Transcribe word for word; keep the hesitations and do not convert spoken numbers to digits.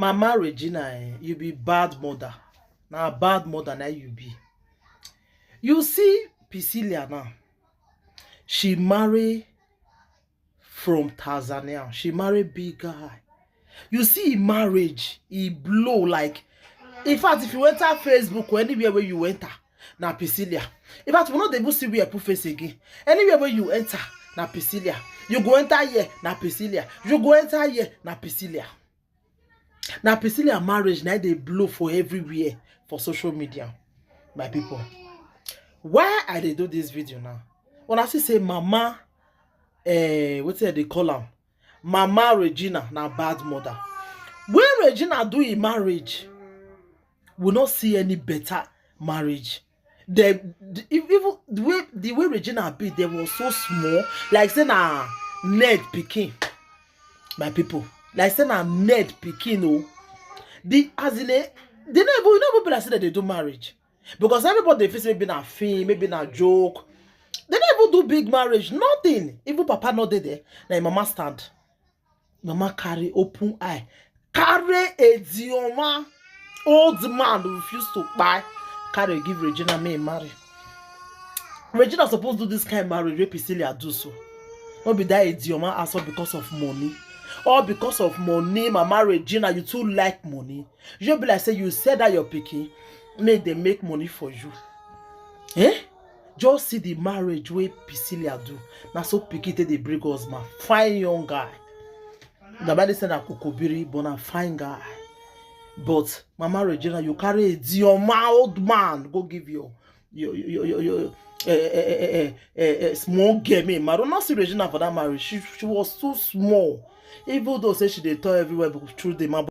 Mama Regina, eh, you be bad mother. Na bad mother na you be. You see Priscilla now. She marry from Tanzania. She marry big guy. You see him marriage, he blow like. In fact, if you enter Facebook or anywhere where you enter, na Priscilla. In fact, we no dey even see where put face again. Anywhere where you enter, na Priscilla. You go enter here, na Priscilla. You go enter here, na Priscilla. Na Priscilla marriage na dey blow for everywhere for social media, my people. Why I dey do this video now? When I see say mama, eh, wetin I dey call am? Mama Regina na bad mother. When Regina do him marriage, we no see any better marriage. The, the, ev- even the way the way Regina be, they was so small, like say na Ned pikin, my people. Like say na Ned pikin, oh. The as in a, they never you never be like say that they do marriage because everybody they feel say maybe na film, maybe na joke. They never do big marriage, nothing. Even papa not there. Now mama stand. Mama carry open eye, carry a dioma. Old man refuse to buy, carry give Regina, me marry. Regina supposed do this kind of marriage wey Priscilla do so. No be that idioma ask all because of money. All because of money, Mama Regina, you too like money. You be like say you sell that your pikin, make dem make money for you. Eh? Just see the marriage wey Priscilla do. Na so pikin take dey bring husband. Fine young guy. Na by the side na kokobiri, but na fine guy. But Mama Regina, you carry a dioma old man go give your your your your, your, your eh, eh, eh, eh, eh, eh, small girl. Me, I don't not see Regina for that marriage. She she was too small. Even though say she dey tell everywhere but through the man.